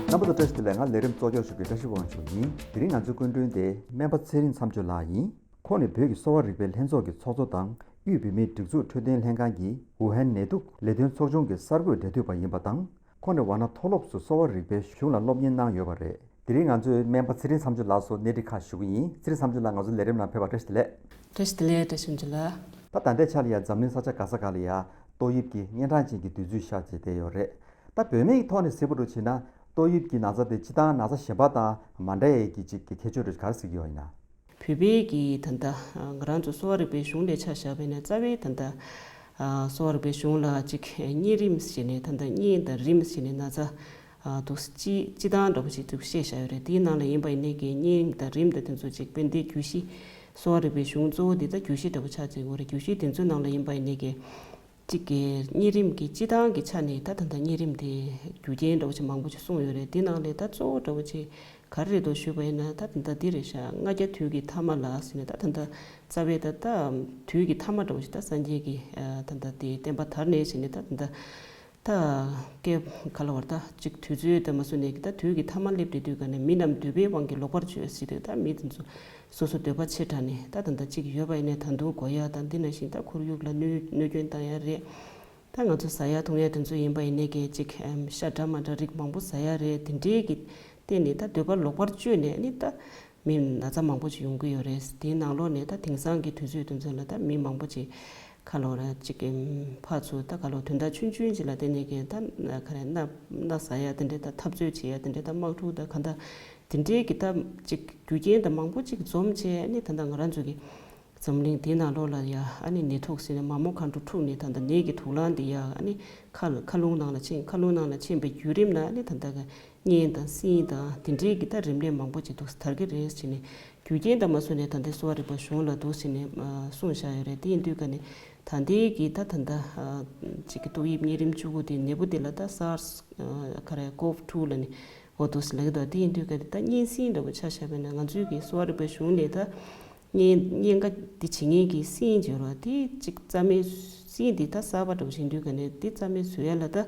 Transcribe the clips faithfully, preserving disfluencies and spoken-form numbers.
རྣམ་པ་ཚོ་བཀྲ་ཤིས་བདེ་ལེགས། ང་ལས་རིམ་གཙོ་སྐྱོང་ཞུ་མཁན་བཀྲ་ཤིས་དབང་ཕྱུག་ཡིན། དེ་རིང་ང་ཚོའི་སྐུ་མགྲོན་དེ་སྨན་པ་ཚེ་རིང་མཚམས་གཅོད་ལགས་ཡིན། ཁོང་ནི་བོད་ཀྱི་གསོ་བ་རིག་པའི་ལྷན་ཚོགས་ཀྱི་ཚོགས་གཙོ་དང་དབུས་བོད་མིའི་སྒྲིག་འཛུགས་འཕྲོད་བསྟེན་ལྷན་ཁང་གི་ཝུ་ཧན་ནད་དུག་ལས་དོན་ཚོགས་ཆུང་གི་གསར་འགོད་འབྲེལ་མཐུད་པ་ཡིན་པ་དང་། ཁོང་ནི་ཝཱ་ཎ་མཐོ་སློབ་ཚོའི་གསོ་བ་རིག་པའི་གཞུང་ལ་སློབ་གཉེར་གནང་ཡོད་པ་རེད། དེ་རིང་ང་ཚོས་སྨན་པ་ཚེ་རིང་མཚམས་གཅོད་ལགས་སུ་གནས་འདྲི་ཁག་ཞུ་གི་ཡིན། ཚེ་རིང་མཚམས་གཅོད་ལགས། ང་ཚོའི་ལས་རིམ་ནང་ཕེབས་པར་བཀྲ་ཤིས་བདེ་ལེགས། བཀྲ་ཤིས་བདེ་ལེགས། བཀྲ་ཤིས་བདེ་ལེགས། ད་ད་ལྟའི་ཆ་ལ་ཡང་འཛམ་གླིང་ས་ཆ་ག་ས་ག་ལ་ཡང་ཏོག་དབྱིབས་ཀྱི་གཉན་འཕྲང་ཅན་གྱི་དུས་ཚོད་ཤར་བྱས་བསྡད་ཡོད་རེད། ད་བོད་མིའི་ཐོག་ནས་གཟིགས་པ་འདྲ་བྱས་ན་ཏོག་དབྱིབས་ཀྱི་ན་ཚ་དེ་སྤྱིར་བཏང་ན་ཚ་གཞན་པ་དང་མ་འདྲ་བའི་གི་ཅིག་གི་ཁྱད་ཆོས་རེ་ག་རེ་གཟིགས་ཀྱི་ཡོད་ཡིན་ན། བོད་པའི་གི་ད་ལྟ་ང་རང་ཚོ་གསོ་བ་རིག་པའི་གཞུང་ལ་ཆ་བཞག་པ་ཡིན་ན་རྩ་བའི་ད་ལྟ་གསོ་བ་རིག་པའི་གཞུང་ལ་ཅིག་གཉན་རིམས་ཟེར་ནས་ད་ལྟ་གཉན་དང་རིམས་ཟེར་ནས་ན་ཚ་འདུག་སྤྱི་སྤྱི་བཏང་འདྲ་པོ་ཞིག་འདུག་བཤད་བཞག་ཡོད་རེད། དེའི་ནང་ལ་ཡིན་པ་ཡིན་ནའི་གི་གཉན་དང་རིམས་དང་དེ་ཚོ་ཅིག་དཔེ་འདི་རྒྱུད་བཞི། གསོ་བ་རིག་པའི་གཞུང་གཙོ་བོ་འདི་ད་རྒྱུད་བཞི་འདྲ་པོ་ཆགས་ཀྱི་ཡོད་རེད། རྒྱུད་བཞི་དེ་ཚོའི་ནང་ལ་ཡིན་པ་ཡིན་ནའི་གི་གཅིག་གི་གཉན་རིམས་ཀྱི་སྤྱི་བཏང་གི་ཆ་ནས་ད་ད་ལྟ་གཉན་རིམས་དེ་རྒྱུ་རྐྱེན་འདྲ་པོ་ཅིག་མང་པོ་ཅིག་གསུངས་ཡོད་རེད། དེ་ནང་ལས་ད་གཙོ་བོ་འདྲ་པོ་ཅིག་ག་རེ་རེད་འདུག་ཞུས་པ་ཡིན་ན་ད་ད་ལྟ་འདི་རེད་ཤག་ལྔ་བརྒྱ་དུས་ཀྱི་ཐ་མ་ལ་ཟེར་ནས་ད་ད་ལྟ་རྩ་བའི་ད་ལྟ་དུས་ཀྱི་ཐ་མ་འདྲ་པོ་ཅིག་ད་སངས་རྒྱས་ཀྱི་ད་ལྟ་དེ་བསྟན་པ་དར་ནས་ཟེར་ནས་ད་ད་ལྟ། ད་སྐད་ག་ལ་བར་ད་ཅིག་དུས་ཚོད་ད་མ་སུ་ནས་ཀྱི་ད་དུས་ཀྱི་ཐ་མ་སླེབས་དེ་དུས་ག་ནས་མི་རྣམས་འདོད་པའི་དབང་གིས་ལོག་པར་སྤྱོད་ཟེར་དུས་ད་མི་དེ་ཚོ་སོ་སོ་འདོད་པ་ཆེ་དྲགས་ནས་ད་ད་ད་ཅིག་ཡོད་པ་ཡིན་ནས་ད་དུང་གོ་ཡ་ད་འདི་ན་བཞིན་ད་ཁོར་ཡུག་ལ་གནོད་གནོད་སྐྱོན་བཏང་ཡ་རེད། ད་ང་ཚོ་ཟ་ཡ་འཐུང་ཡ་དེ་ཚོ་ཡིན་པ་ཡིན་ནས་ཀྱི་ཅིག་ཤ་འདྲ་མ་འདྲ་རིགས་མང་པོ་ཟ་ཡ་རེད། དེ་འདྲའི་གི་སྟེང་ནས་ད་འདོད་པ་ལོག་པར་སྤྱོད་ནས་ནི་ད། མི་ན་ཚ་མང་པོ་ཅིག་ཡོང་གི་ཡོད་རེད། དེའི་ནང་ལོགས་ནས་ད་དེང་སང་གི་དུས་ཚོད་དུས་ཚོད་ལ་ད་མི་མང་པོ་ཅིག་ཁ་ལོ་ར་ཅིག་གི་ཕར་ཚུར་ད་ཁ་ལོ་དོན་དག་ཆུང་ཆུང་ཅིག་ལ་བརྟེན་ནས་ཀྱི་ད་ག་རེ་མནའ་མནའ་ཟ་ཡ་དེ་འདྲའི་ད་འཐབ་རྩོད་བྱེད་ཡ་དེ་འདྲའི་ད་དམག་འཁྲུག་ད་ག་འདྲ་དེ་འདྲའི་གི་ད་ཅིག་རྒྱུ་རྐྱེན་ད་མང་པོ་ཅིག་འཛོམས་བྱས་ནི་ད་ད་ང་རང་ཚོ་གི་འཛམ་གླིང་འདིའི་ནང་ལོགས་ལ་ཡ་ཨ་ནི་ནད་དུག་ཟེར་ནས་མ་མོ་མཁའ་འགྲོ་འཁྲུགས་ནས་ད་ད་ནད་ཀྱི་དུག་རླངས་འདི་ཡ་ཨ་ནི་མཁའ་མཁའ་རླུང་ནང་ལ་ཕྱིན། མཁའ་རླུང་ནང་ལ་ཕྱིན་པའི་བརྒྱུད་རིམ་ན་ཨ་ནི་ད་ད་ག་གཉན་དང་སྲིན་དང་དེ་འདྲའི་གི་ད་རིམས་ནད་མང་པོ་ཅིག་འདུག་དར་གི་རེད་ཟེར་ནས་རྒྱུ་རྐྱེན་དང་མ་སོ་ནས་ད་ལྟའི་གསོ་བ་རིག་པ་གཞུང་ལ་འདུག་ཟེར་ནས་གསུངས་བཞག་ཡོད་རེད། དེ་ཡིན་དུས་ག་ནས་ད་ལྟའི་གི་ད་ད་ལྟ་ཅིག་གི་ཏོག་དབྱིབས་གཉན་རིམས་བཅུ་དགུ་དེ་ནད་པོ་དེ་ལ་ད་སཱརས་ག་རེ་ཀོབ་ཊུ་ལ་ནི་འོ་འདུག་ཟེར་ལབ་ཀྱི་འདུག་དེ་ཡིན་དུས་ག་ནས་ད་གཉན་སྲིན་འདྲ་པོ་ཆ་བཞག་པ་ན་ང་ཚོའི་གི་གསོ་བ་རིག་པ་གཞུང་ནས་ད་གཉན་གཉན་ཁ་དེ་བྱེད་མཁན་གྱི་སྲིན་ཅིག་ཡོད་རེད། དེ་ཅིག་རྩ་མེད་སྲིན་དེ་ད་གསར་པ་འདྲ་པོ་ཞིག་ཡིན་དུས་ག་ནས་དེ་རྩ་མེད་བཟོ་ཡ་ལ་ད།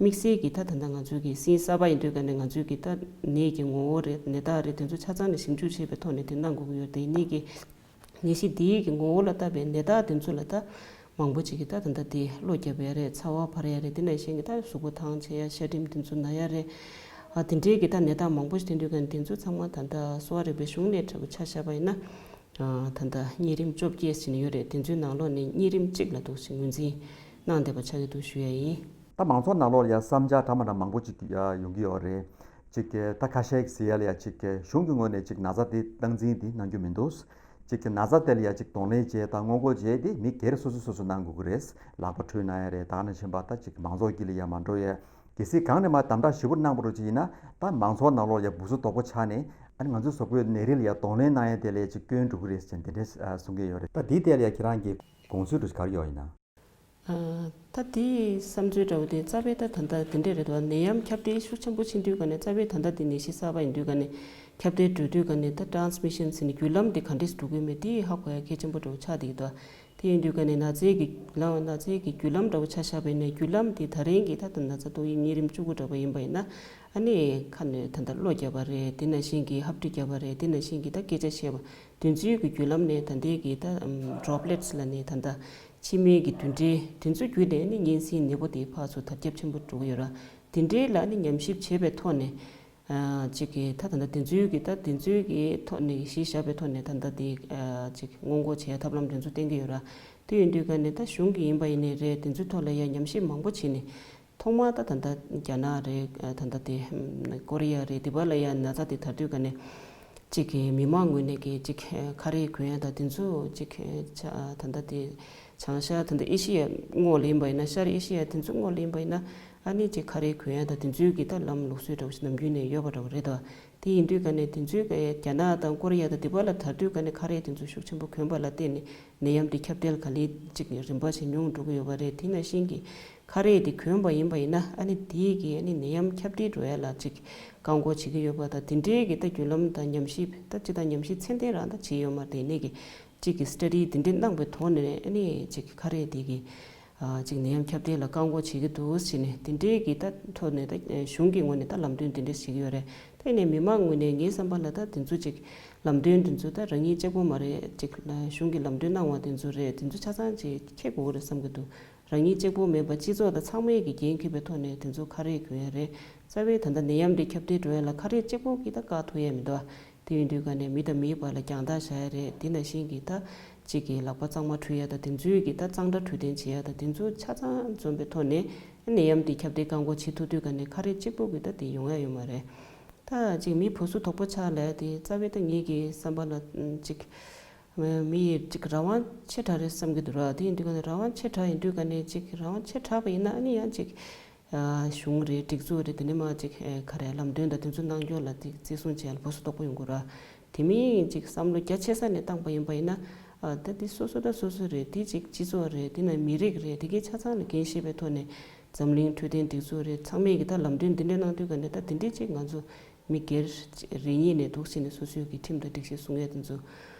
དམིགས་བསལ་གྱི་ད་ད་ལྟ་ང་ཚོའི་གི་སྲིན་གསར་པ་ཡིན་དུས་ག་ནས་ང་ཚོའི་གི་ད་ནད་ཀྱི་ངོ་བོ་རེད། ནད་རྟགས་རེད། དེ་ཚོ་ཆ་ཚང་ནས་ཞིབ་འཇུག་བྱས་པའི་ཐོག་ནས་དེ་གནང་དགོས་ཀྱི་ཡོད་རེད། དེ་ནད་ཀྱི་ནད་གཞི་འདིའི་གི་ངོ་བོ་ལ་ལྟ་བའི་ནད་རྟགས་དེ་ཚོ་ལ་ད་མང་པོ་ཅིག་གི་ད་ད་ལྟ་དེ་གློ་རྒྱབ་ཡ་རེད། ཚ་བ་འཕར་ཡ་རེད། དེ་ནང་བཞིན་གི་ད་གཟུགས་པོ་ཐང་ཆད་ཡ། ཤ་གྲིམ་དེ་ཚོ་ན་ཡ་རེད། ཨ་དེ་འདྲའི་གི་ད་ནད་རྟགས་མང་པོ་ཞིག་ཐོན་དུས་ག་ནས་དེ་ཚོ་ཚང་མ་ད་ལྟ་གསོ་བ་རིག་པའི་གཞུང་ལས་འཕྲོས་པ་ཆ་བཞག་པ་ཡིན་ན། ད་ལྟ་གཉན་རིམས་བཅོ་བརྒྱད་ཟེར་ནས་ཡོད་རེད། དེ་ཚོའི་ནང་ལོགས་ནས་གཉན་རིམས་གཅིག་ལ་འདུག་ཟེར་ངོས་འཛིན་གནང་བསྡད་པ་ཆགས་ཀྱི་འདུག་ཞུ་ཡ་ཡིན། ད་མང་ཚོགས་ནང་ལོགས་ལ་ཡ་བསམ་འཆར་འདྲ་མ་འདྲ་མང་པོ་ཅིག་ཡ་ཡོང་གི་ཡོད་རེད། ཅིག་གི་ད་ཁ་ཤས་ཟེར་ཡ་ལ་ཡ་ཅིག་གི་གཞུང་གི་ངོས་ནས་ཅིག་ན་ཚ་དེ་སྟངས་འཛིན་དེ་གནང་རྒྱུ་མི་འདུག་ཅིག་གི་ན་ཚ་དེ་ལ་ཡ་ཅིག་གདོང་ལེན་བྱས་དང་སྔོན་འགོག་བྱས་དེ་མི་སྒེར་སོ་སོ་སོ་སོ་གནང་དགོས་ཀྱི་རེད། ལག་པ་འཁྲུ་གནང་ཡ་རེད། ད་ག་ནང་བཞིན་པ་ད་ཅིག་མང་ཚོགས་དཀྱིལ་ལ་ཡ་མ་འགྲོ་ཡ། གལ་སྲིད་གང་ནས་མ་དམ་དྲག་ཞེ་པོ་གནང་བ་རུ་ཅིག་ཡིན་ན་ད་མང་ཚོགས་ནང་ལོགས་ལ་ཡ་འབུ་སྲུ་དོག་པོ་ཆགས་ནས་ཨ་ནི་ང་ཚོའི་གཟུགས་པོའི་ནད་རིགས་ལ་ཡ་གདོང་ལེན་གནང་ཡ་དེ་ལ་ཡ་ཅིག་སྐྱོན་འགྲོ་གི་རེད་ཟེར་འདི་འདྲས་གསུང་གི་ཡོད་རེད། ད་འདིའི་ཐད་ལ་ཡ་ཁྱེད་རང་གི་དགོངས་ཚུལ་རུ་ག་རེ་ཡོད་ཡིན་ན། ད་དེའི་བསམ་ཚུལ་འདྲ་བོ་དེ་རྩ་བའི་ད་ད་ལྟ་དེ་འདྲས་རེད་དོ། ནད་ཡམས་ཁྱབ་གདལ་ཤུགས་ཆེན་པོ་ཕྱིན་དུས་ག་ནས་རྩ་བའི་ད་ལྟ་དེ་ནད་གཞི་གསར་པ་ཡིན་དུས་ག་ནས་ཁྱབ་གདལ་འགྲོ་དུས་ག་ནས་ད་transmission་ཟེར་ནས་བརྒྱུད་ལམ་དེ་ག་འདྲས་འགྲོ་གི་མེད་དེ་ཧ་གོ་ཡ་གལ་ཆེན་པོ་འདྲ་བོ་ཆགས་བསྡད་ཀྱི་འདུག་དེ་ཡིན་དུས་ག་ནས་ན་ཚའི་གི་བརྒྱུད་ལམ་ན་ཚའི་གི་བརྒྱུད་ལམ་འདྲ་བོ་ཆ་བཞག་པ་ཡིན་ན་བརྒྱུད་ལམ་དེ་ད་རིང་གི་ད་ད་ན་ཚ་ཏོག་དབྱིབས་གཉན་རིམས་བཅུ་དགུ་འདྲ་བོ་ཡིན་པ་ཡིན་ན་ཨ་ནི་ཁ་ནས་ད་ལྟ་གློ་བརྒྱབ་པ་རེད། དེ་ནང་བཞིན་གི་ཧབ་དྲི་བརྒྱབ་པ་རེད། དེ་ནང་བཞིན་གི་ད་སྐད་ཆ་བཤད་པ་དེ་ཚོའི་གི་བརྒྱུད་ལམ་ནས་ད་ལྟའི་གི་ད་droplets་ལ་ནས་ད་ལྟ་མཆིན་མའི་གི་མདུན་འབྲེལ་དེ་ཚོ་བརྒྱུད་ནས་ནི་གཉན་སྲིན་ནད་པོ་དེ་ཕར་ཚུར་དར་ཁྱབ་ཆེན་པོ་འགྲོ་གི་ཡོད་ར། དེ་འདྲའི་ལ་ནི་ཉམས་ཞིབ་བྱས་པའི་ཐོག་ནས་ཨ་ཅིག་གི་ད་ད་ལྟ་དེ་ཚོའི་གི་ད་དེ་ཚོའི་གི་ཐོག་ནས་གཞི་བཞག་པའི་ཐོག་ནས་ད་ལྟ་དེ་ཨ་ཅིག་སྔོན་འགོག་བྱེད་ཡ་ཐབས་ལམ་དེ་ཚོ་བསྟན་གི་ཡོད་ར། དེ་ཡིན་དུས་ག་ནས་ད་གཞུང་གི་ཡིན་པ་ཡིན་ནའི་རེད། དེ་ཚོའི་ཐོག་ལ་ཡ་ཉམས་ཞིབ་མང་པོ་བྱས་ནས་ཐོག་མར་ད་ད་ལྟ་རྒྱ་ནག་རེད། ད་ལྟ་དེ་ཀོ་རི་ཡ་རེད། དེ་བ་ལ་ཡ་ན་ཚ་དེ་དར་དུས་ག་ནས་གཅིག་གི་མི་མང་ངོས་ནས་གི་གཅིག་ཁ་རས་གོན་ཡ་ད་དེ་ཚོ་གཅིག་ད་ལྟ་དེ་བྱང་ཤར་ད་ལྟ་ཨེ་ཤི་ཡ་ངོས་ལ་ཡིན་པ་ཡིན་ན་ཤར་ཨེ་ཤི་ཡ་དེ་ཚོ་ངོས་ལ་ཡིན་པ་ཡིན་ན་ཨ་ནི་གཅིག་ཁ་རས་གོན་ཡ་ད་དེ་ཚོའི་གི་ད་ལམ་ལུགས་སྲོལ་འདྲ་བོ་ཞིག་ནམ་རྒྱུན་ནས་ཡོད་པ་འདྲ་བོ་རེད་ད། དེ་ཡིན་དུས་ག་ནས་དེ་ཚོའི་གི་རྒྱ་ནག་དང་ཀོ་རི་ཡ་དང་དེ་བ་ལ་དར་དུས་ག་ནས་ཁ་རས་དེ་ཚོ་ཤུགས་ཆེན་པོ་གོན་པ་ལ་བརྟེན་ནས་ནད་ཡམས་དེ་ཁྱབ་གདལ་ག་ལེ་གཅིག་རིམ་པ་བཞིན་ཉུང་འགྲོ་གི་ཡོད་པ་རེད། དེ་ནང་བཞིན་གི་ཁ་རས་དེ་གོན་པ་ཡིན་པ་ཡིན་ན་ཨ་ནི་དེའི་གི་ཨ་ནི་ནད་ཡམས་ཁྱབ་གདལ་འགྲོ་ཡ་ལ་ཅིག་བཀག་འགོག་བྱེད་ཀྱི་ཡོད་པ་དང་། དེ་འདྲའི་གི་ད་བརྒྱུད་ལམ་དང་ཉམས་ཞིབ་ད་ཅི་ད་ཉམས་ཞིབ་ཚད་ལྡན་རང་ད་བྱེད་ཡོད་མ་རེད། ནས་གི་ཅིག་གི་སི་ཊ་ཌི་དེ་འདྲའི་གནང་པའི་ཐོག་ནས་ཨ་ནི་ཅིག་གི་ཁ་རས་དེ་གི་ ཅིག་ནད་ཡམས་ཁྱབ་གདལ་ལ་བཀག་འགོག་བྱེད་ཀྱི་འདུག་ཟེར་ནས་དེ་འདྲའི་གི་ད་ཐོག་ནས་ད་གཞུང་གི་ངོས་ནས་ད་ལམ་སྟོན་དེ་འདྲ་བྱེད་ཀྱི་ཡོད་རེད། ད་ཡིན་ནའི་མི་མང་ངོས་ནས་ངའི་བསམ་པ་ལ་ད་དེ་ཚོ་ཅིག་ལམ་སྟོན་དེ་ཚོ་ད་རང་ཉིད་གཅིག་པོ་མ་རེད། ཅིག་གཞུང་གི་ལམ་སྟོན་གནང་བ་དེ་ཚོ་རེད། དེ་ཚོ་ཆ་ཚང་ཅིག་འཁྱེར་དགོས་ཀྱི་རེད་བསམ་གྱི་འདུག་རང་ཉིད་གཅིག་པོ་མེད་པར་སྤྱི་ཚོགས་དང་ཚང་མས་ཀྱི་འགན་འཁྱེར་བའི་ཐོག་ནས་དེ་ཚོ་ཁ་རས་གྱོན་ཡ་རེད། རྩ་བའི་ད་ལྟ་ནད་ཡམས་འདི་ཁྱབ་གདལ་འགྲོ་ཡ་ལ་ཁ་རས་གཅིག་པོ་གིས་ད་བཀག་ཐུབ་ཡ་མི་འདུག་དེ་ཡིན་དུས་ཀ་ནས་མི་དང་མིའི་བར་ལ་རྒྱང་ཐག་བཞག་ཡ་རེད། དེ་ནང་བཞིན་གྱི་ད་གཅིག་གི་ལག་པ་གཙང་མ་འཁྲུད་ཡ་དང་དེ་ཚོའི་གི་ད་གཙང་སྦྲ་འཕྲོད་བསྟེན་བྱེད་ཡ་དང་དེ་ཚོ་ཆ་ཚང་འཛོམས་པའི་ཐོག་ནས་ནད་ཡམས་འདི་ཁྱབ་གདལ་བཀག་འགོག་བྱེད་ཐུབ་དུས་ཀ་ནས་ཁ་རས་གཅིག་པོ་གིས་ད་དེ་ཡོང་ཡ་ཡོད་མ་རེད། ད་ཅིག་མི་བུ་སུ་དོག་པོ་ཆགས་ལབ་དེ་རྩ་བའི་ད་ངེད་ཀྱི་བསམ་པ་ལ་ཅིག་མི་ཡི་ཅིག་རང་དབང་ཆེ་དྲགས་རེད་བསམ་གྱི་འདུག་ར། དེ་ཡིན་དུས་ཀ་ནས་རང་དབང་ཆེ་དྲགས་ཡིན་དུས་ཀ་ནས་ཅིག་རང་དབང་ཆེ་དྲགས་པ་ཡིན་ན་ཨ་ནི་ཡང་ཅིག་གཞུང་རེད། སྒྲིག་འཛུགས་རེད། དེ་ནས་མ་ཅིག་ག་རེ་ལམ་སྟོན་དང་དེ་ཚོ་གནང་རྒྱུ་ལ་ཅིག་བརྩི་སྲུང་བྱེད་ཡ་ལ་བུ་སུ་དོག་པོ་ཡོང་གི་ར། དེ་མིན་ཅིག་བསམ་བློ་རྒྱ་ཆེ་ས་ནས་བཏང་པ་ཡིན་པ་ཡིན་ན་ཨ་ད་དེ་སོ་སོ་ད་སོ་སོ་རེད། དེ་ཅིག་སྤྱི་ཚོགས་རེད། དེ་ན་མི་རིགས་རེད། དེ་གའི་ཆ་ཚང་ལ་འགན་བཞེས་པའི་ཐོག་ནས་འཛམ་གླིང་འཕྲོད་བསྟེན་སྒྲིག་འཛུགས་རེད། ཚང་མས་ཀྱི་ད་ལམ་སྟོན་འདི་འདྲ་གནང་དུས་ཀ་ནས་ད་དེ་འདྲས་ཅིག་ང་ཚོ་མི་སྒེར་རེ་གཉིས་ནས་འདུག་ཟེར་ནས་སོ་སོའི་གི་ཁྲིམས་དང་སྒྲིག་གཞི་སྲུང་ཡས་དེ་ཚོ་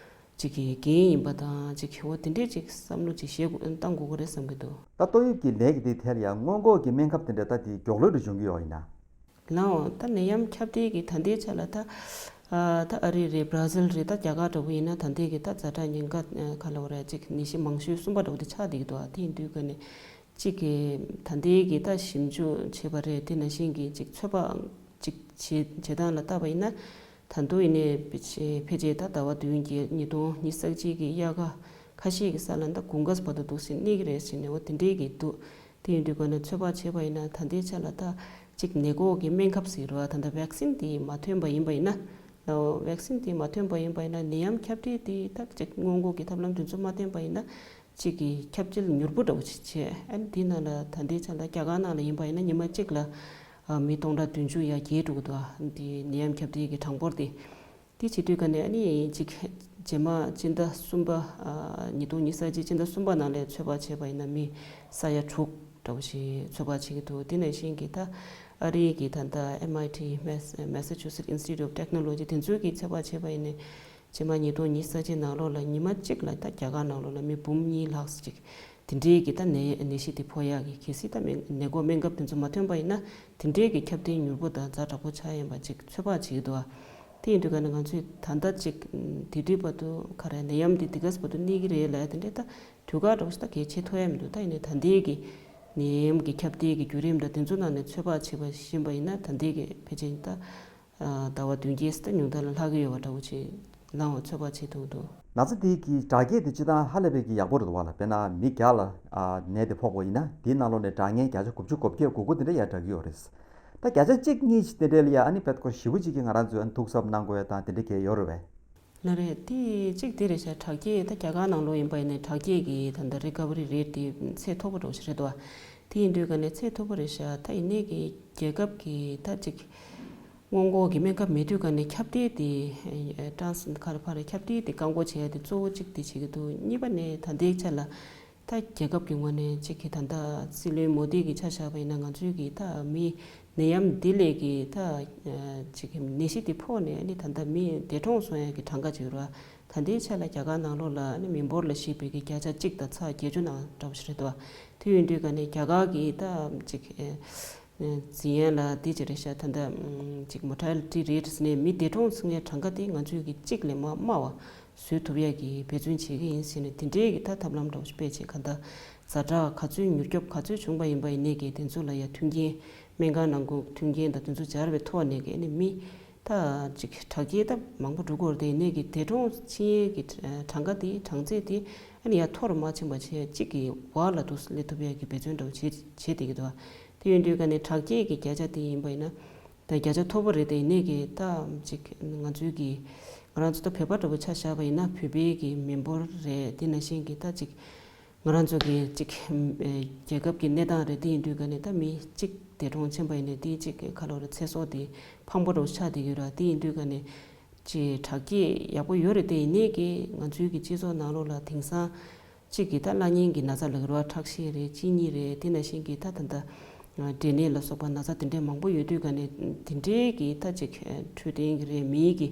ཅིག་གི་འགན་ཡིན་པ་དང་ཅིག་གི་འོ་དེ་འདྲས་ཅིག་བསམ་བློ་ཅིག་བཞེས་དགོས་བཏང་དགོས་ཀྱི་རེད་བསམ་གྱི་འདུག་ད་ཏོག་དབྱིབས་ཀྱི་ནད་ཀྱི་དེ་ཐད་ལ་ཡང་སྔོན་འགོག་གི་སྨན་ཁབ་དེ་འདྲ་ད་དེ་མགྱོགས་ལོས་རུ་འབྱུང་གི་ཡོད་ཡིན་ན། ལའོ་ད་ནད་ཡམས་ཁྱབ་གདལ་གྱི་ད་ལྟའི་ཆ་ལ་ད་ཨ་ད་ཨ་རི་རེད། བྷ་ར་ཟིལ་རེད། ད་རྒྱ་གར་འདྲ་པོ་ཡིན་ན་ད་ལྟའི་གི་ད་ཛ་དྲག་ཉེན་ཁ་ག་ལ་བ་རེད། ཅིག་ནད་གཞི་མང་ཤོས་གསུམ་པ་འདྲ་པོ་དེ་ཆགས་བསྡད་ཀྱི་འདུག་དེ་ཡིན་དུས་ཀ་ནས་གཅིག་གི་ད་ལྟའི་གི་ད་ཞིབ་འཇུག་བྱས་པ་རེད། དེ་ནང་བཞིན་གྱི་གཅིག་ཚོད་དཔག་གཅིག་བྱེད་བྱེད་སྟངས་ལ་བལྟས་པ་ཡིན་ན་ད་དུང་ཡིན་ནའི་ཕལ་ཆེར་ཕལ་ཆེར་ད་ཟླ་བ་བདུན་བརྒྱད་ཉིས་སྟོང་ཉི་ཤུ་རྩ་གཅིག་གི་དབྱར་ཁ་ཁ་ཤས་ཀྱི་ས་ལ་ད་དགུན་ཁ་བར་དུ་འདུག་སེ་གནས་ཀྱི་རེད་ཟེར་ནས་འོ་དེ་འདྲའི་གི་འདུག་དེ་ཡིན་དུས་ཀ་ནས་ཚོད་དཔག་བྱས་པ་ཡིན་ན་ད་ལྟའི་ཆ་ལ་ད་གཅིག་ནད་འགོག་གི་སྨན་ཁབ་ཟེར་བ་ད་ལྟ་ཝེག་སིན་དེ་མ་ཐོན་པ་ཡིན་པ་ཡིན་ན། ཝེག་སིན་དེ་མ་ཐོན་པ་ཡིན་པ་ཡིན་ན་ནད་ཡམས་ཁྱབ་གདལ་དེ་ད་གཅིག་སྔོན་འགོག་གི་ཐབས་ལམ་དེ་ཚོ་མ་བསྟེན་པ་ཡིན་ན། གཅིག་གི་ཁྱབ་གདལ་མྱུར་པོ་འདྲ་བོ་ཅིག་བྱས། ཨ་ནི་དེའི་ནང་ལ་ད་ལྟའི་ཆ་ལ་རྒྱ་གར་ནང་ལ་ཡིན་པ་ཡིན་ན་ཉི་མ་གཅིག་ལ་ཨ་མི་སྟོང་ཕྲག་བདུན་ཅུ་ཡར་རྒྱས་འགྲོ་གི་འདུག་ཨ་འདི་ནད་ཡམས་ཁྱབ་གདལ་གྱི་གྲངས་འབོར་དེ། དེ་བྱེད་དུས་ཀ་ནས་ཨ་ནི་གཅིག་རྗེས་མ་སྤྱི་ཟླ་གསུམ་པ་ཨ་ཉིས་སྟོང་ཉི་ཤུ་རྩ་གཅིག་སྤྱི་ཟླ་གསུམ་པ་ནང་ལ་ཚོད་དཔག་བྱས་པ་ཡིན་ན་མི་ས་ཡ་དྲུག་འདྲ་བོ་ཞིག་ཚོད་དཔག་བྱེད་ཀྱི་འདུག་དེ་ནང་བཞིན་གྱི་ད་ཨ་རིའི་གི་ད་ལྟ་ཨེམ་ཨའི་ཊི་Mass- Massachusetts Institute of Technology དེ་ཚོའི་གི་ཚོད་དཔག་བྱས་པ་ཡིན་ན། ཕྱི་མ་ཉིས་སྟོང་ཉི་ཤུ་རྩ་གཅིག་ནང་ལོགས་ལ་ཉི་མ་གཅིག་ལ་ད་རྒྱ་གར་ནང་ལོགས་ལ་མི་འབུམ་གཉིས་ལྷག་ཙམ་ཅིག་དེ་འདྲའི་གི་ད་ནད་ནད་གཞི་དེ་ཕོག་ཡག་གི་གལ་སྲིད་ད་སྨན་ནད་འགོག་སྨན་ཁབ་དེ་ཚོ་མ་ཐོན་པ་ཡིན་ན་དེ་འདྲའི་གི་ཁྱབ་གདལ་མྱུར་པོ་དང་ཛ་དྲག་པོ་ཆགས་ཡིན་པ་ཅིག་ཚོད་དཔག་བྱེད་ཀྱི་འདུག་ཨ། དེ་ཡིན་དུས་ཀ་ནས་ང་ཚོས་ད་ལྟ་ཅིག་དེ་དུས་བར་དུ་ག་རེ་ནད་ཡམས་དེ་དེ་ག་ཙམ་བར་དུ་གནས་ཀྱི་རེད་ལབ་ཡ་དེ་འདྲའི་ད་དུས་བཀག་འདྲ་བོ་ཞིག་ད་གལ་ཆེ་ཐུབ་ཡ་མི་འདུག་ད་ཡིན་ནའི་ད་ལྟའི་གི་ནད་ཡམས་ཀྱི་ཁྱབ་གདལ་གི་བརྒྱུད་རིམ་དང་དེ་ཚོ་ནང་ནས་ཚོད་དཔག་བྱས་པ་ཤེས་པ་ཡིན་ན་ད་ལྟའི་གི་ཕལ་ཆེར་ད། ཟླ་བ་བདུན་བརྒྱད་ཙམ་ཉུང་མཐའ་ལ་ལྷག་གི་ཡོད་པ་འདྲ་བོ་ཅིག་ལའང་ཚོད་དཔག་བྱེད་ཐུབ་འདུག་ན་ཚ་དེ་གི་དྲག་སྐྱེད་དེ་སྤྱིར་བཏང་ཧ་ལས་པའི་གི་ཡག་པོ་རེད་འདུག་བ་ལ། དཔེར་ན་མི་བརྒྱ་ལ་ཨ་ནད་དེ་ཕོག་པ་ཡིན་ན་དེའི་ནང་ལོགས་ནས་དྲག་མཁན་བརྒྱ་ཆ་དགུ་བཅུ་གོ་བརྒྱད་གོ་དགུ་དེ་འདྲ་ཡར་དྲག་གི་ཡོད་རེད། ད་བརྒྱ་ཆ་གཅིག་གཉིས་ཅིག་དེ་འདྲ་ལ་ཡ་ཨ་ནི་དཔེ་ཁོ་ཞེ་པོ་ཅིག་གི་ང་རང་ཚོས་ཨ་ནི་ཐུགས་གཟབ་གནང་དགོས་ཡ་དང་དེ་འདྲ་གས་ཡོད་རེད་བས། ལ་རེད། དེ་གཅིག་དེ་རེད་ཤག་དྲག་སྐྱེད་ད་རྒྱ་གར་ནང་ལོགས་ཡིན་པ་ཡིན་ནའི་དྲག་སྐྱེད་ཀྱི་ད་ལྟ་རི་ཀ་བ་རི་རེ་ཊི་དེ་ཚད་མཐོ་པོ་འདྲ་བོ་ཞིག་རེད་འདུག་བ། དེ་ཡིན་དུས་ཀ་ནས་ཚད་མཐོ་པོ་རེད་ཤག་ད་ཡིན་ནའི་གི་རྒྱལ་ཁབ་ཀྱི་ད་ཅིག་སྔོན་འགོག་གི་སྨན་ཁབ་མེད་དུས་ཀ་ནས་ཁྱབ་གདལ་དེ་ཀྲང་སི་ཁ་ལ་ཕ་ར་ཁྱབ་གདལ་དེ་བཀག་འགོག་བྱེད་ཡ་དེ་གཙོ་བོ་གཅིག་དེ་བྱེད་ཀྱི་འདུག་གཉིས་པ་ནས་ད་ལྟའི་ཆ་ལ་ད་རྒྱལ་ཁབ་ཀྱི་ངོས་ནས་གཅིག་གི་ད་ལྟ་སྲིད་བློན་མོ་དི་གི་ཆ་བཞག་པ་ཡིན་ན་ང་ཚོའི་གི་ད་མི་ནད་ཡམས་འདི་ལས་གི་ད་གཅིག་གི་ནད་གཞི་དེ་ཕོག་ནས་ནི་ད་ལྟ་མི་འདས་གྲོངས་སོང་ཡ་གི་གྲངས་ཀ་ཅིག་ཡོད་ར། ད་ལྟའི་ཆ་ལ་རྒྱ་གར་ནང་ལོགས་ལ་ནི་མི་འབོར་ལ་གཞིགས་པའི་གི་བརྒྱ་ཆ་གཅིག་དང་ཚེག་བརྒྱད་ཅུ་ནང་འདྲ་བོ་ཞིག་རེད་འདུག་བ། དེ་ཡིན་དུས་ཀ་ནས་རྒྱ་གར་གི་ད་གཅིག་འཛིན་ཡན་ལ་དེ་ཅི་རེད་ཤག་ད་ལྟ་ཅིག་མོ་ཊ་ལི་ཊི་རེ་ཊི་ནས་མི་འདས་གྲོངས་སོང་ཡ་གྲངས་ཀ་དེ་ང་ཚོའི་གི་གཅིག་ལས་མ་དམའ་བ་བཟོ་ཐུབ་ཡ་གི་འབད་བརྩོན་བྱེད་ཀྱི་ཡིན་ཟེར་ནས་དེ་འདྲའི་གི་ད་ཐབས་ལམ་འདྲ་བོ་ཞིག་སྤེལ་བྱས་ག་ད་ཛ་དྲག་ག་ཚོད་མྱུར་སྐྱོབ་ག་ཚོད་བྱུང་པ་ཡིན་པ་ཡིན་ནའི་གི་དེ་ཚོ་ལ་ཡ་མཐུན་རྐྱེན་སྨན་ཁང་ནང་ཁུལ་མཐུན་རྐྱེན་དང་དེ་ཚོ་སྦྱར་བའི་ཐོག་ནས་གི་ནི་མི་ད་ཅིག་དྲག་སྐྱེད་ད་མང་པོ་འགྲོ་གི་ཡོད་རེད་དེ་ཡིན་ནའི་གི་འདས་གྲོངས་ཕྱིན་ཡས་ཀྱི་གྲངས་ཀ་དེ་གྲངས་ཚད་དེ་ཨ་ནི་ཡར་མཐོ་རུ་མ་ཕྱིན་པ་བྱས་གཅིག་གི་བར་ལ་འདུག་སླེབས་ཐུབ་ཡས་ཀྱི་འབད་བརྩོན་འདྲ་བོ་བྱེད་བྱེད་བསྡད་ཀྱི་འདུག་དེ་ཡིན་དུས་ཀ་ནས་དྲག་སྐྱེད་ཀྱི་བརྒྱ་ཆ་དེ་ཡིན་པ་ཡིན་ན་ད་བརྒྱ་ཆ་མཐོ་པོ་རེད་དེ་ཡིན་ནའི་གི་ད་ཅིག་ང་ཚོའི་གི་ང་རང་ཚོ་ད་བོད་པ་འདྲ་བོ་ཆ་བཞག་པ་ཡིན་ན་བོད་པའི་གི་མི་འབོར་རེད། དེ་ནང་བཞིན་གི་ད་ཅིག་ང་རང་ཚོ་གི་ཅིག་རྒྱལ་ཁབ་ཀྱི་གནས་སྟངས་རེད། དེ་ཡིན་དུས་ཀ་ནས་ད་མི་གཅིག་འདས་གྲོངས་ཕྱིན་པ་ཡིན་ནའི་དེ་གཅིག་གི་ཁ་ལོ་རེ་ཚེ་སྲོག་དེ་ཕངས་པོ་འདྲ་བོ་ཆགས་བསྡད་ཀྱི་ཡོད་ར། དེ་ཡིན་དུས་ཀ་ནས་ཅིག་དྲག་སྐྱེད་ཡག་པོ་ཡོད་རེད་དེ་ཡིན་ནའི་གི་ང་ཚོའི་གི་སྤྱི་ཚོགས་ནང་ལོགས་ལ་དེང་སང་གཅིག་གི་ད་བླ་གཉན་གྱི་ན་ཚ་ལ་རུ་བ་ཁྲག་ཤེད་རེད། གཅིན་སྙི་རེད། དེ་ནང་བཞིན་གྱི་ད་ད་ད་འབྲས་ནད་ལ་སོགས་པ་ན་ཚ་དེ་འདྲའི་མང་པོ་ཡོད་དུས་ཀ་ནས་དེ་འདྲའི་གི་ད་ཅིག་འཕྲོད་བསྟེན་གྱི་རེད། མིའི་གི་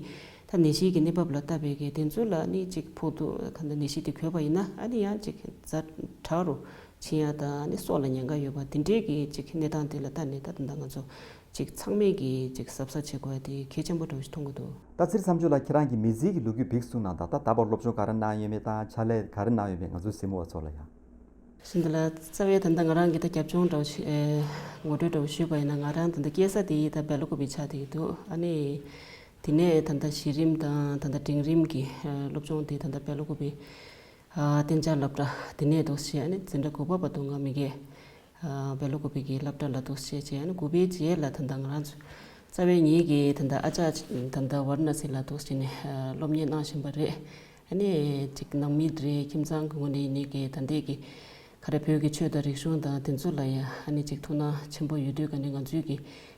ད་ནད་གཞིའི་གི་གནས་བབ་ལ་ལྟ་བའི་གི་དེ་ཚོ་ལ་ནི་ཅིག་ཕོག་ཐུག་ག་ད་ནད་གཞི་དེ་འགོས་པ་ཡིན་ན་ཨ་ནི་ཡང་ཅིག་ཛ་དྲག་རུ་ ཕྱིན་ཡ་དང་ནི་སྲོག་ལ་ཉེན་ཁ་ཡོད་པ་དེ་འདྲའི་གི་ཅིག་གནས་སྟངས་དེ་ལ་ལྟ་ནས་ད་ད་ལྟ་ང་ཚོ་ཅིག་ཚང་མས་གི་ཅིག་གཟབ་གཟབ་བྱེད་དགོས་ཡ་དེ་གལ་ཆེན་པོ་འདྲ་བོ་ཞིག་མཐོང་གི་འདུག་ད་ཚེ་རིང་མཚམས་སྦྱོར་ལགས། ཁྱེད་རང་གི་མི་ཚེ་གི་ལོ་རྒྱུས་བིག་གསུང་གནང་དང་། ད་ད་བར་སློབ་སྦྱོང་ག་རེ་གནང་ཡོད་མེད་དང་ཕྱག་ལས་ག་རེ་གནང་ཡོད་མེད་ང་ཚོའི་གཟིགས་མོ་བ་ཚོ་ལ་ཡང་། ཤིན་ཏུ་ལ་རྩ་བའི་ད་ལྟ་ང་རང་གི་ད་རྒྱབ་ལྗོངས་འདྲ་བོ་ཞིག་ཨེ་ངོ་སྤྲོད་འདྲ་བོ་ཞུས་པ་ཡིན་ན། ང་རང་ད་ལྟ་སྐྱེས་ས་དེ་ད་སྦེལ་ཀོབ་པེ་ཆགས་བསྡད་ཀྱི་འདུག་ཨ་ནི་དེ་ནས་ད་ལྟ་གཞི་རིམ་དང་ད་ལྟ་འབྲིང་རིམ་གྱི་ཨེ་སློབ་སྦྱོང་དེ་ད་ལྟ་སྦེལ་ཀོབ་པེ་ཨ་གཏན་འཇགས་སློབ་གྲྭ་དེ་ནས་འདུག་སེ་ཨ་ནི་འཛིན་གྲྭ་དགུ་པ་བར་དུ་ང་མི་སྒེར་ཨ་སྦེལ་ཀོབ་པེ་གི་སློབ་གྲྭ་ལ་འདུག་སེ་བྱས། ཨ་ནི་དགུ་པའི་རྗེས་ལ་ད་ལྟ་ང་རང་ཚོ་རྩ་བའི་ངེད་ཀྱི་ད་ལྟ་ཨ་ཅག་ད་ལྟ་ཝཱ་ར་ཎ་སི་ལ་འདུག་སེ་ནས་ཨ་སློབ་གཉེར་གནང་བཞིན་པ་རེད། ཨ་ནི་ཅིག་ནང་མི་རེད། ཁྱིམ་ཚང་གི་ངོས་ནས་ཡིན་ནའི་གི་ད་ལྟའི་གི་ག་རེ་བོད་ཀྱི་ཆོས་དང་རིག་གཞུང་དང་དེ་ཚོ་ལ་ཡང་ཨ་ནི་ཅིག་ཐུགས་སྣང་ཆེན་པོ་ཡོད་དུས་ཀ་ནས་ང་ཚོའི་གི་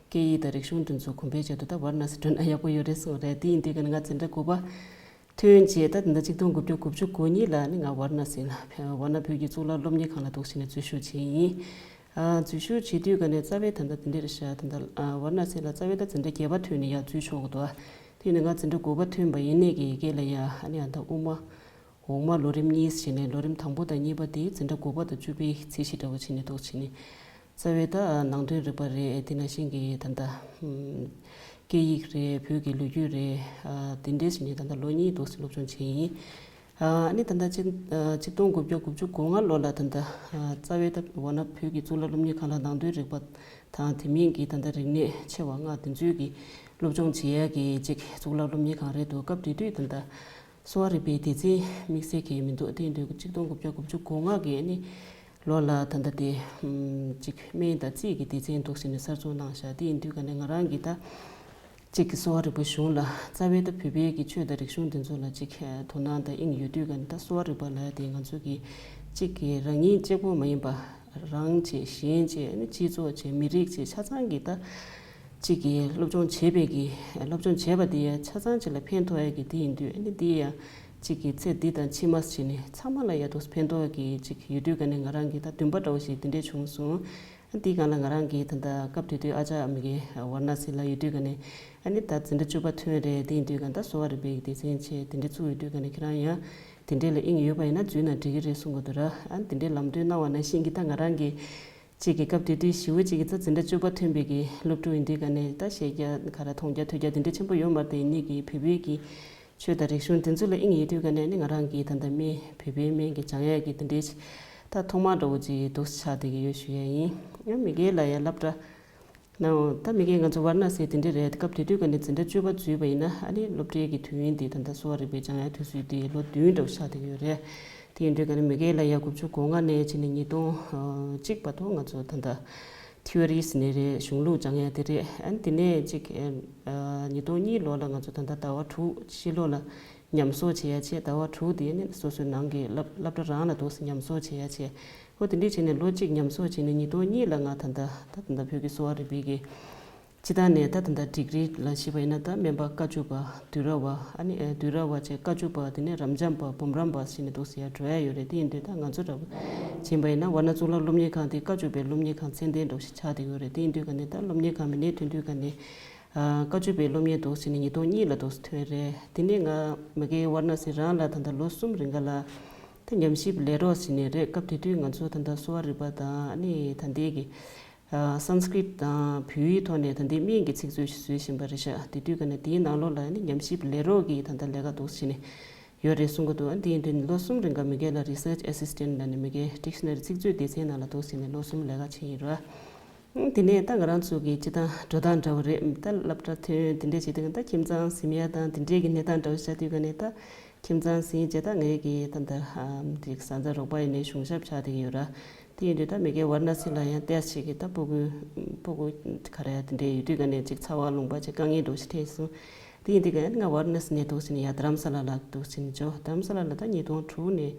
སྐད་ཡིག་དང་རིག་གཞུང་དེ་ཚོ་གོང་འཕེལ་བྱེད་དུ་ད་ཝཱ་ར་ཎ་སི་འགྲོ་ན་ཡག་པོ་ཡོད་རེད་གསུངས་རེད། དེ་ཡིན་དུས་ཀ་ནས་ང་འཛིན་གྲྭ་དགུ་པ་ཐོན་རྗེས་ད་དེ་འདྲ་ཆིག་སྟོང་དགུ་བརྒྱ་དགུ་བཅུ་གོ་གཉིས་ལ་ནི་ང་ཝཱ་ར་ཎ་སི་ལ་ཝཱ་ཎ་བོད་ཀྱི་གཙུག་ལག་སློབ་གཉེར་ཁང་ལ་འདུག་སེ་ནས་འཛུལ་ཞུགས་བྱས་ཡིན། ཨ་འཛུལ་ཞུགས་བྱེད་དུས་ཀ་ནས་རྩ་བའི་ད་ལྟ་དེ་འདྲ་རེད་ཤག་ད་ལྟ་ཨ་ཝཱ་ར་ཎ་སི་ལ་རྩ་བའི་ད་འཛིན་གྲྭ་བརྒྱད་པ་ཐོན་ནས་ཡར་འཛུལ་ཆོག་གི་འདུག་དེ་ནས་ང་འཛིན་གྲྭ་དགུ་པ་ཐོན་པ་ཡིན་ནའི་གི་ཡི་གེ་ལ་ཡ་ཨ་ནི་ཨ་ད་དབུ་མ་འོག་མ་ལོ་རིམ་གཉིས་བྱས་ནས་ལོ་རིམ་དང་པོ་དང་གཉིས་པ་དེ་འཛིན་གྲྭ་དགུ་པ་དང་བཅུ་པའི་ཚད་གཞི་འདྲ་བོ་བྱས་ནས་འདུག་བྱས་ནས། རྩ་བའི་ད་ནང་དོན་རིག་པ་རེད། དེ་ནང་བཞིན་གྱི་ད་ལྟ་ཨམ་སྐད་ཡིག་རེད། བོད་ཀྱི་ལོ་རྒྱུས་རེད། ཨ་དེ་འདྲའི་བྱས་ནས་ད་ལྟ་ལོ་གཉིས་འདུག་སེ་སློབ་སྦྱོང་བྱས་ཡིན། ཨ་ནི་ད་ལྟ་ཆིག་ཨ་ཆིག་སྟོང་དགུ་བརྒྱ་དགུ་བཅུ་གོ་ལྔ་ལོ་ལ་ད་ལྟ་ཨ་རྩ་བའི་ད་ཝཱ་ཎ་བོད་ཀྱི་གཙུག་ལག་སློབ་གཉེར་ཁང་ལ་ནང་དོན་རིག་པ་དང་དེ་མིན་གྱི་ད་ལྟ་རིག་གནས་ཆེ་བ་ལྔ་དེ་ཚོའི་གི་སློབ་སྦྱོང་བྱེད་ཡ་གི་ཅིག་གཙུག་ལག་སློབ་གཉེར་ཁང་རེད་འདུག་སྐབས་དེ་དུས་ད་ལྟ་གསོ་བ་རིག་པའི་སྡེ་ཚན་དམིགས་བསལ་གྱི་མི་འདུག་དེ་ཡིན་དུས་ཆིག་སྟོང་དགུ་བརྒྱ་དགུ་བཅུ་གོ་ལྔ་གི་ཨ་ནི་ལོ་ལ་ད་ལྟ་དེ་ཨམ་ཅིག་སྨན་དང་རྩིས་ཀྱི་སྡེ་ཚན་འདུག་སེ་ནས་གསར་འཛུགས་གནང་ཤག་དེ་ཡིན་དུས་ཀ་ནས་ང་རང་གིས་ད་ཅིག་གི་གསོ་བ་རིག་པ་གཞུང་ལ་རྩ་བའི་ད་བོད་པའི་གི་ཆོས་དང་རིག་གཞུང་དེ་ཚོ་ལ་ཅིག་དོ་སྣང་དང་དབྱིངས་ཡོད་དུས་ཀ་ནས་ད་གསོ་བ་རིག་པ་ལ་དེ་ང་ཚོ་གི་ཅིག་གི་རང་ཉིད་གཅིག་པོ་མ་ཡིན་པ་རང་བྱས་གཞན་བྱས་ཨ་ནི་སྤྱི་ཚོགས་བྱས་མི་རིགས་བྱས་ཆ་ཚང་གི་ད་གཅིག་གིས་སློབ་སྦྱོང་བྱེད་པའི་གི་སློབ་སྦྱོང་བྱས་པ་དེ་ཡང་ཆ་ཚང་གཅིག་ལ་ཕན་ཐོགས་ཡ་གི་དེ་ཡིན་དུས་ཨ་ནི་དེ་ཡང་གཅིག་གི་ཚེ་འདི་དང་ཕྱི་མ་ཟེར་ནས་ཚང་མ་ལ་ཡ་དུ་ཕན་ཐོགས་ཀྱི་གཅིག་ཡོད་དུས་ཀ་ནས་ང་རང་གི་ད་འདུན་པ་འདྲ་བོ་ཞིག་དེ་འདྲས་བྱུང་སོང་། ཨ་དེའི་སྒང་ལ་ང་རང་གི་ད་ལྟ་སྐབས་དེ་དུས་ཨ་ཅག་མི་གི་ཝཱ་ར་ཎ་སི་ལ་ཡོད་དུས་ཀ་ནས་ཨ་ནི་ད་འཛིན་གྲྭ་བཅུ་པ་ཐོན་རེད། དེ་ཡིན་དུས་ཀ་ད་གསོ་བ་རིག་པའི་སྡེ་ཚན་ཆེ་དེ་འདྲས་བཙུགས་ཡོད་དུས་ཀ་ནས་ཁྱེད་རང་ཡང་དེ་འདྲས་ལ་དབྱིངས་ཡོད་པ་ཡིན་ན་འཛུལ་ན་འགྲིག་གི་རེད་གསུང་གི་འདུག་ར། ཨ་ནི་དེ་འདྲས་ལམ་སྟོན་གནང་བ་ནང་བཞིན་གྱི་ད་ང་རང་གི་གཅིག་གི་སྐབས་དེ་དུས་ཞི་བོ་གཅིག་གི་རྩ་འཛིན་གྲྭ་བཅུ་པ་ཐོན་པའི་གི་སློབ་ཕྲུག་ཡིན་དུས་ཀ་ནས་ད་བཤད་རྒྱ་ག་ར་མཐོང་རྒྱ་ཐོས་རྒྱ་དེ་འདྲ་ཆེན་པོ་ཡོད་མ་རེད་དེ་ཡིན་ནའི་གི་བོད་པའི་གི་ཆོས་དང་རིག་གཞུང་དེ་ཚོ་ལ་དབྱིངས་ཡོད་དུས་ཀ་ནས་ནི་ང་རང་གི་ད་ལྟ་སྨན་བོད་པའི་སྨན་གི་སྦྱང་ཡ་གི་དེ་འདྲའི་ད་ཐོག་མ་འདྲ་བོ་ཅིག་འདུག་ཆགས་བསྡད་ཀྱི་ཡོད་ཞུ་ཡ་ཡིན། ཡང་མི་སྒེར་ལ་ཡང་སློབ་གྲྭ་ནའོ་ད་མི་སྒེར་ང་ཚོ་ཝཱ་ར་ཎ་སི་དེ་འདྲ་རེད། སྐབས་དེ་དུས་ཀ་ནས་འཛིན་གྲྭ་བཅུ་པ་འཛུལ་བ་ཡིན་ན་ཨ་ནི་སློབ་གྲྭའི་གི་དུས་ཡུན་དེ་ད་ལྟ་གསོ་བ་རིག་པའི་སྦྱང་ཡ་དུས་ཚོད་དེ་ལོ་བདུན་འདྲ་བོ་ཆགས་བསྡད་ཀྱི་ཡོད་རེད། དེ་ཡིན་དུས་ཀ་ནས་མི་སྒེར་ལ་ཡ་དགུ་བཅུ་གོ་ལྔ་ནས་བྱས་ནས་ཉིས་སྟོང་གཅིག་བར་དུ་ང་ཚོ་ད་ལྟ་ཐི་ཨོ་རི་ཟེར་ནས་རེད། གཞུང་ལུགས་སྦྱང་ཡ་དེ་རེད། ཨ་ནི་དེ་ནས་གཅིག་ཉིས་སྟོང་གཉིས་ལོ་ལ་ང་ཚོ་ད་ལྟ་ཟླ་བ་དྲུག་ཕྱི་ལོགས་ལ་ཉམས་གསོ་བྱེད་ཡ་བྱས། ཟླ་བ་དྲུག་དེ་ནི་སོ་སོའི་ནང་གི་སློབ་སློབ་གྲྭ་རང་ལ་འདུག་སེ་ཉམས་གསོ་བྱེད་ཡ་བྱས། ཨོ་དེ་འདྲས་བྱས་ནས་ལོ་གཅིག་ཉམས་གསོ་བྱས་ནས་ཉིས་སྟོང་གཉིས་ལ་ང་ད་ལྟ་ད་ད་ལྟ་བོད་ཀྱི་གསོ་བ་རིག་པའི་གི་སྤྱི་བཏང་ནས་ད་ད་ལྟ་ཌིག་རི་ལ་བྱས་པ་ཡིན་ན་ད་སྨན་པ་དཀའ་བཅུ་པ་དུས་རབས་པ་ཨ་ནི་ཨེ་དུས་རབས་པ་བྱས་དཀའ་བཅུ་པ་དེ་ནས་རབ་འབྱམས་པ་འབུམ་རམས་པ་ཟེར་ནས་འདུག་སེ་ཡར་འགྲོ་ཡ་ཡོད་རེད། དེ་ཡིན་དུས་ད་ང་ཚོ་འདྲ་བོ་བྱས་པ་ཡིན་ན་ཝཱ་ར་ཎ་གཙུག་ལག་སློབ་གཉེར་ཁང་དེ་དཀའ་བཅུ་པའི་སློབ་གཉེར་ཁང་ཚད་ལྡན་འདྲ་བོ་ཞིག་ཆགས་བསྡད་ཡོད་རེད། དེ་ཡིན་དུས་ཀ་ནས་ད་སློབ་གཉེར་ཁང་མི་སྣའི་ཐོན་དུས་ཀ་ནས་ཨ་དཀའ་བཅུ་པའི་སློབ་གཉེར་འདུག་ཟེར་ནས་ཉིས་སྟོང་གཉིས་ལ་འདུག་སེ་ཐོན་རེད། དེ་ནས་ང་མ་གི་ཝཱ་ར་ཎ་སི་རང་ལ་ད་ལྟ་ལོ་གསུམ་རིང་ག་ལ་ད་ཉམས་ཞིབ་ལས་རོགས་ཟེར་ནས་རེད། སྐབས་དེ་དུས་ང་ཚོ་ད་ལྟ་གསོ་བ་རིག་པ་དང་ཨ་ནི་ད་ལྟའི་གི་ཨ་སཾ་སྐྲྀཏ་དང་བོད་ཡིག་ཐོག་ནས་ད་ལྟའི་སྨན་གྱི་ཚིག་མཛོད་ཞིག་བཟོས་བཞིན་པ་རེད་ཤག་དེ་དུས་ཀ་ནས་དེའི་ནང་ལོགས་ལ་ནི་ཉམས་ཞིབ་ལས་རོགས་ཀྱི་ད་ལྟ་ལས་ཀ་འདུག་ཟེར་ནས་ཡོད་རེད་གསུང་གི་འདུག་ཨ་དེ་ཡིན་དུས་ནི་ལོ་གསུམ་རིང་ག་མ་གི་ལ་རི་སར་ཆི་ཨེ་སིས་ཊེན་ཊི་ལ་ནི་མ་གི་ཌིག་ཤ་ན་རི་ཚིག་མཛོད་སྡེ་ཚན་ནང་ལ་འདུག་ཟེར་ནས་ལོ་གསུམ་ལས་ཀ་བྱས་ཡིན་ར། ཨང་དེ་ནས་ད་ང་རང་ཚོ་གི་སྤྱི་བཏང་འགྲོ་སྟངས་འདྲ་བོ་རེད། ད་སློབ་གྲྭ་ཐོན་དེ་འདྲས་བྱེད་དུས་ད་ཁྱིམ་ཚང་ཟིན་ཡ་དང་དེ་འདྲས་ཀྱི་གནས་སྟངས་འདྲ་བོ་ཆགས་དུས་ཀ་ནས་ད་ཁྱིམ་ཚང་ཟིན་རྗེས་ད་ངའི་གི་ད་ད་ཨམ་དེ་བཟའ་ཚང་རོགས་པ་ཡིན་ནའི་གཞུང་ཞབས་ཆགས་བསྡད་ཀྱི་ཡོད་ར། དེ་ཡིན་དུས་ད་མ་གི་ཝཱ་ར་ཎ་སི་ལ་ཡང་ཏོག་ཙམ་གི་ད་སྤུ་གུ་སྤུ་གུ་ག་རེ་དེ་འདྲས་ཡོད་དུས་ཀ་ནས་ཅིག་ཚ་བ་ལུང་པ་ཅིག་དཀའ་ངལ་འདྲ་བོ་ཞིག་འཕྲད་སོང་། དེ་ཡིན་དུས་ཀ་ནས་ང་ཝཱ་ར་ཎ་སི་ནས་འདུག་ཟེར་ནས་ཡ་དྷ་རམ་ས་ལ་ལ་འདུག་ཟེར་ནས་འབྱོར། དྷ་རམ་ས་ལ་ལ་ད་ཉིས་སྟོང་དྲུག་ནས་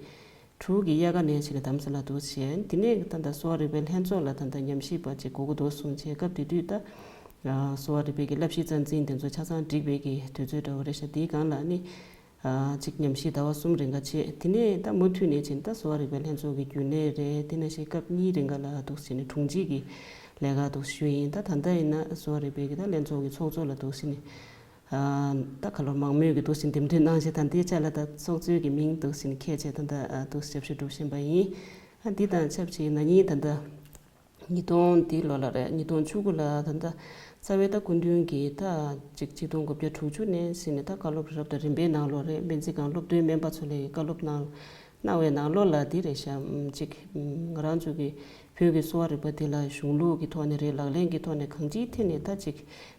དྲུག་གི་དབྱར་ཁ་ནས་བྱས་ནས་དྷ་རམ་ས་ལ་འདུག་བྱས། དེ་ནས་ད་ལྟ་གསོ་བ་རིག་པའི་ལྷན་ཚོགས་ལ་ད་ལྟ་ཉམས་ཞིབ་པ་ཅིག་དགོས་ཀྱི་འདུག་གསུངས་བྱས། སྐབས་དེ་དུས་ད་གསོ་བ་རིག་པའི་གི་བསླབ་གཞི་རྩ་འཛིན་དེ་ཚོ་ཆ་ཚང་འགྲིག་པའི་གི་དུས་ཚོད་འདྲ་བོ་རེད་ཤག་དེའི་སྒང་ལ་ནི་ཅིག་ཉམས་ཞིབ་ཟླ་བ་གསུམ་རིང་ག་བྱས། དེ་ནས་ད་མུ་མཐུད་ནས་བྱས་ནས་ད་གསོ་བ་རིག་པའི་ལྷན་ཚོགས་ཀྱི་རྒྱུན་ལས་རེད། དེ་ནང་བཞིན་སྐབས་གཉིས་རིང་ག་ལ་འདུག་བྱས་ནས་དྲུང་ཆེ་གི་ལས་ཀ་འདུག་ཞུས་ཡིན། ད་ད་ལྟ་ཡིན་ན་གསོ་བ་རིག་པའི་གི་ད་ལྷན་ཚོགས་ཀྱི་ཚོགས་གཙོ་ལ་འདུག་བྱས་ནས། ཨ་ད་ག་ལོར་མང་མོས་ཀྱི་འདུག་སེ་འདེམས་ཐོན་གནང་བཞིན་ད་ལྟའི་ཆ་ལ་ད་ཚོགས་གཙོའི་གི་མིང་འདུག་སེ་ཁྱེད་བྱས་ད་ལྟ་འདུག་སེ་ཞབས་ཞུ་སྒྲུབ་བཞིན་པ་ཡིན། ཨ་འདི་དང་ཆབས་ཅིག་ན་ནིང་ད་ལྟ་ཉིས་སྟོང་འདི་ལོ་ལ་རེད། ཉིས་སྟོང་བཅུ་དགུ་ལ་ད་ལྟ་རྩ་བའི་ད་སྐུ་མདུན་གྱིས་ད་ཅིག་ཆིག་སྟོང་དགུ་བརྒྱ་དྲུག་ཅུ་ནས་ཟིན་ནས་ད་བཀའ་སློབ་རབ་དང་རིམ་པའི་ནང་ལོགས་རེད། སྨན་རྩིས་ཁང་སློབ་ཐོན་སྨན་པ་ཚོ་ལ་བཀའ་སློབ་གནང་གནང་བའི་ནང་ལོགས་ལ་འདི་རེད་ཤག་ཅིག་ང་རང་ཚོ་གི་བོད་ཀྱི་གསོ་བ་རིག་པ་འདི་ལ་གཞུང་ལུགས་ཀྱི་ཐོག་ནས་རེད། ལག་ལེན་གྱི་ཐོག་ནས་གང་ཅིའི་ཐད་ནས་ད་ཅིག་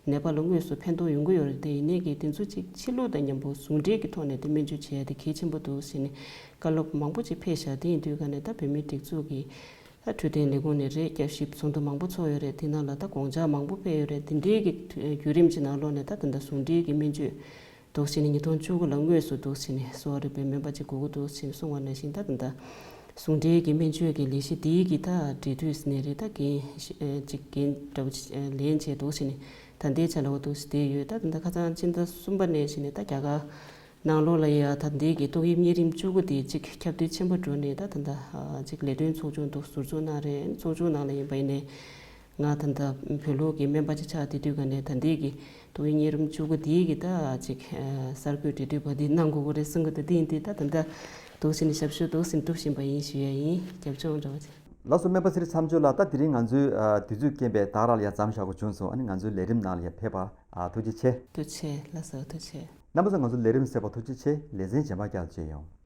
ནད་པ་ལ་དངོས་སུ་ཕན་ཐོགས་ཡོང་གི་ཡོད་རེད། དེ་ཡིན་ནའི་གི་དེ་ཚོ་ཅིག་ཕྱི་ལུགས་དང་མཉམ་པོ་ཟུང་འབྲེལ་གྱི་ཐོག་ནས་དེ་སྨན་བཅོས་བྱེད་ཡ་དེ་གལ་ཆེན་པོ་འདུག་ཟེར་ནས་བཀའ་སློབ་མང་པོ་ཅིག་ཕེབས་ཤག་དེ་ཡིན་དུས་ག་ནས་ད་བོད་མིའི་སྒྲིག་འཛུགས་ཀྱི་ད་འཕྲོད་བསྟེན་ལས་ཁུངས་ནས་རེད། བསྐྱར་ཞིབ་ཚོགས་འདུ་མང་པོ་ཚོགས་ཡོད་རེད། དེ་ནང་ལ་ད་དགོངས་འཆར་མང་པོ་སྤེལ་ཡོད་རེད། དེ་འདྲའི་གི་བརྒྱུད་རིམ་གྱི་ནང་ལོགས་ནས་ད་དེ་འདྲ་ཟུང་འབྲེལ་གྱི་སྨན་བཅོས་འདུག་ཟེར་ནས་ཉིས་སྟོང་བཅུ་དགུ་ལ་དངོས་སུ་འདུག་ཟེར་ནས་གསོ་བ་རིག་པའི་སྨན་པ་ཅིག་དགོས་ཀྱི་འདུག་ཟེར་ནས་གསུངས་པ་ནང་བཞིན་ད་དེ་འདྲ་ཟུང་འབྲེལ་གྱི་སྨན་བཅོས་ཀྱི་ལས་གཞི་འདིའི་གི་ད་འབྲེལ་མཐུད་ཟེར་ནས་རེད། ད་འགན་ཨེ་ཅིག་འགན་འདྲ་བོ་ཅིག་ལེན་བྱས་འདུག་ཟེར་ནས་ད་ལྟའི་ཆ་ལ་འོ་འདུག་ཟེར་བསྡད་ཡོད། ད་དེ་འདྲ་ཁ་སང་ཕྱི་ཟླ་གསུམ་པ་ནས་ཟེར་ནས་ད་རྒྱ་གར་ནང་ལོགས་ལ་ཡ་ད་འདི་གི་ཏོག་དབྱིབས་གཉན་རིམས་བཅུ་དགུ་དེ་ཅིག་ཁྱབ་གདལ་ཆེན་པོ་འགྲོ་ནས་ད་ད་ད་ཅིག་ལས་དོན་ཚོགས་ཆུང་འདུག་ཟུར་འཛུགས་གནང་རེད། ཚོགས་ཆུང་ནང་ལ་ཡིན་པ་ཡིན་ནའི་ང་ད་ད་བོད་ལུགས་ཀྱི་སྨན་པ་ཅིག་ཆགས་བསྡད་དུས་ག་ནས་ད་འདི་གི་ཏོག་དབྱིབས་གཉན་རིམས་བཅུ་དགུ་དེ་གི་ད་ཅིག་གསར་འགོད་གྲོས་བསྡུར་བ་འདི་གནང་དགོས་ཀྱི་རེད་གསུང་གི་འདུག་དེ་ཡིན་དུས་ད་ད་ད་འདུག་ཟེར་ནས་ཞབས་ཞུ་འདུག་ཟེར་ནས་སྒྲུབ་བཞིན་པ་ཡིན་ཞུ་ཡ་ཡིན། རྒྱབ་ལྗོངས་འདྲ་བ་ཅིག་ལགས་སོ། སྨན་པ་ཚེ་རིང་མཚམས་གཅོད་ལགས། ད་དེ་རིང་ང་ཚོའི་ཨ་དུས་ཚོད་རྐྱེན་པས་ད་ག་རང་ལ་ཡ་མཚམས་བཞག་དགོས་བྱུང་སོང་། ཨ་ནི་ང་ཚོའི་ལས་རིམ་ནང་ལ་ཡ་ཕེབས་པ་ཨ་ཐུགས་རྗེ་ཆེ། ཐུགས་རྗེ་ཆེ། ལགས་སོ། ཐུགས་རྗེ་ཆེ། རྣམ་པ་ཚོ་ང་ཚོའི་ལས་རིམ་གསན་པར་ཐུགས་རྗེ་ཆེ། ལེ་ཚན་རྗེས་མ་བསྐྱར་མཇལ་ཡོང་།